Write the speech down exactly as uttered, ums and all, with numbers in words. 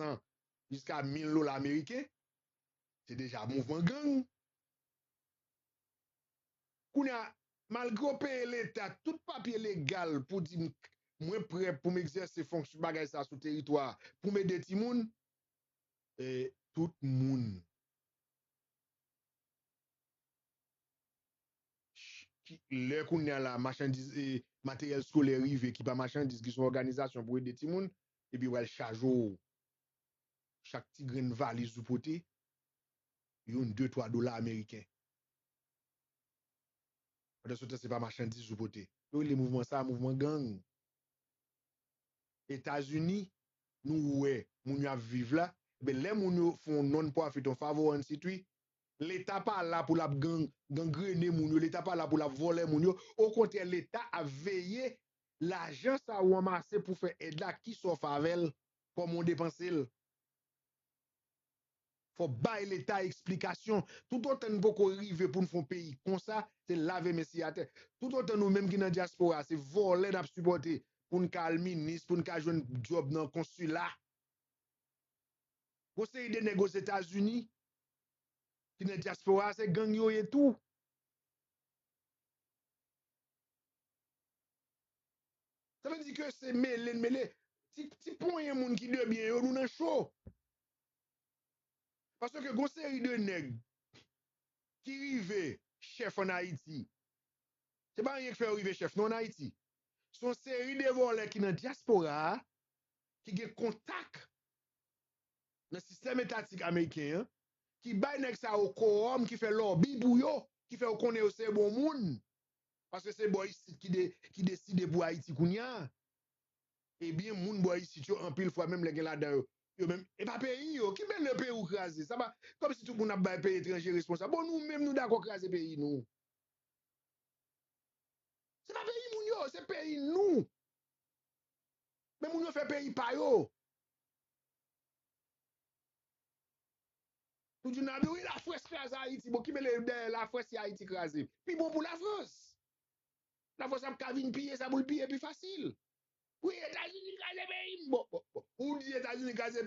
san jiska mil dola ameriken, se deja mouvman gang. Kounye a, malgre w peye leta tout papye legal pou di m, mwen prè pou m egzèse fonksyon bagay sa sou teritwa a, pou m ede timoun, e tout moun ki, lè kounye a la, machandiz, e, materyèl skolè rive, ki pa machandiz, ki se yon òganizasyon pou ede timoun, epi yo pral chaje w. Chak ti grenn valiz ou pote, youn, de, twa dola ameriken. Pandan se tan, se pa machandiz ou pote. Yo rele mouvman sa a mouvman gang. Etazini, nou wè moun yo ap viv la. Ebyen, lè moun yo fè yon non-profit, yon five oh one C three, leta pa la pou l ap gang, gangrene moun yo, leta pa la pou l ap vòlè moun yo. Okontrè, leta ap veye lajan sa ou anmase pou fè èd la, kisa w fè avè l, kòman w depanse l. Fò bay leta eksplikasyon. Toutotan n poko rive pou n fè yon peyi konsa, se lave men sye atè. Toutotan nou menm ki nan dyaspora, se vòlè n ap sipòte pou n ka al minis, pou n ka jwenn djòb nan konsila. Gon seri de nèg Ozetazini ki nan dyaspora, se gang yo ye tou. Sa vle di ke se mele n mele. Ti, ti ponyen moun ki de byen yo, nou nan cho. Paske gon seri de nèg ki rive chèf ann Ayiti. Se pa anyen k fè yo rive chèf non ann Ayiti. Se yon seri de vòlè ki nan dyaspora a, ki gen kontak nan sistèm etatik ameriken an, ki bay nèg sa yo kowòm, ki fè lòbi pou yo, ki fè yo konnen yo se bon moun. Paske se bò isit ki de, ki deside pou Ayiti kounye a. Ebyen, moun bò isit yo, anpil fwa, menm lè gen ladan yo, yo menm, e pa peyi yo. Ki bèl lè peyi w kraze. Sa pa kòmsi tout moun ap bay peyi etranje responsab. Bon, nou menm, nou dakò kraze peyi nou. Se pa peyi moun yo, se peyi nou. Men moun yo fè peyi pa yo. Tout joun ap di, wi, Lafrans kraze Ayiti. Bon, ki mele dèyè Lafrans si Ayiti kraze? Pi bon pou Lafrans. Lafrans ap ka vin piye sa pou l piye pi fasil. Wi, Etazini kraze peyi m. Bon, bon, bon. Ou di Etazini kraze